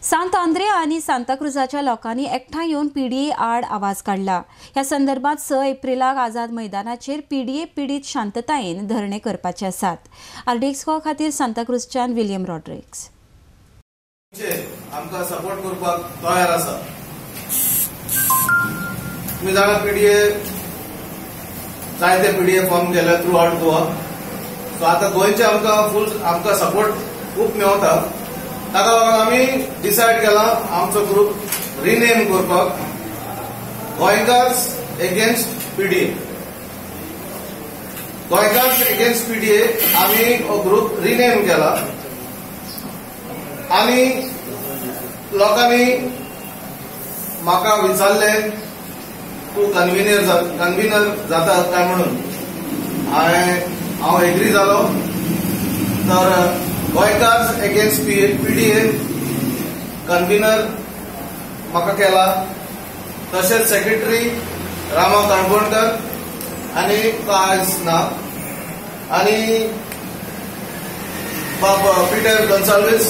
सांत आंद्रे आनी सांताक्रुजाच्या लोकांनी एकठांय येवन पीडीए आड आवाज काडला. ह्या संदर्भात 6 एप्रिलाक आझाद मैदानाचेर पीडीए पिडीत शांततायेन धरणे करपाचे आसात. आरडीएक्स खातीर सांताक्रुजच्यान विलियम रॉड्रिग्स. आमकां सपोर्ट करपाक तयार आसा. तुमी जाणा पीडीए जायते पीडीए फॉर्म केले थ्रू आउट गोवा. सो आतां गोंयचे आमकां फूल आमकां सपोर्ट खूब मेवता. ताका लागून आमी डिसायड केला आमचो ग्रुप रिनेम करपाक गोंयकार्स एगेन्स्ट पीडीए. गोंयकार्स एगेन्स्ट पीडीए आमी हो ग्रुप रिनेम केला आनी लोकांनी म्हाका विचारलें तूं कन्व्हिनर जाता काय म्हणून. हांव एग्री जालो. तर गोंयकार्स एगेन्स्ट पीडीए कन्व्हिनर म्हाका केला. तशेंच सेक्रेटरी रामा काणकोणकर आनी आयज ना आनी बाब पिटर गोन्साल्वीस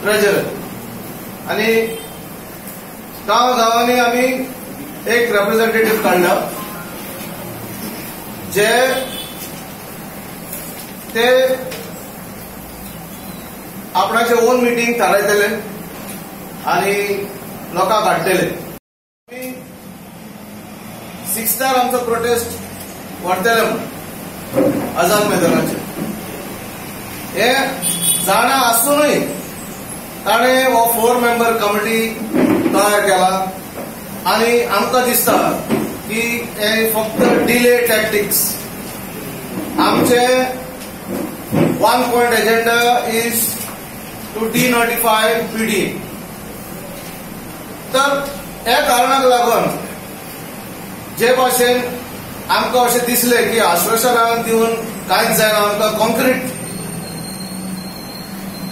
ट्रेजरर. आनी गांव गांवांनी आमी एक रेप्रेझेंटेटिव्ह काडला जे ते आपणाचे ओन मिटींग थारायतले आनी लोकांक हाडटले. आमी 6 आमचो प्रोटेस्ट व्हरतले म्हणून आझाद मैदानाचेर. हे जाणा आसूनय ताणें हो 4 मेंबर कमिटी तयार केला आनी आमकां दिसता की हे फक्त डिले टॅक्टिक्स. आमचे 1 point agenda is to denotify PDA. तर ह्या कारणाक लागून जे भाशेन आमकां अशें दिसलें की आश्वासनां दिवन कांयच जायना, आमकां कॉन्क्रीट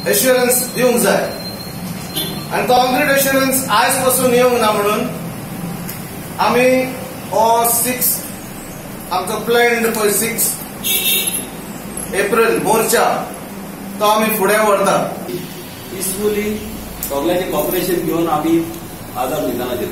एश्युरन्स दिवंक जाय आनी कॉन्क्रीट एश्युरन्स आयज पासून येवंक ना म्हणून आमी हो 6 आमचो प्लॅन्ड पळय 6 एप्रिल मोर्चा तो आमी फुडें व्हरता. पिसफुली सगळ्यांचे कॉपरेशन घेवन आमी आझाद मैदानाचेर.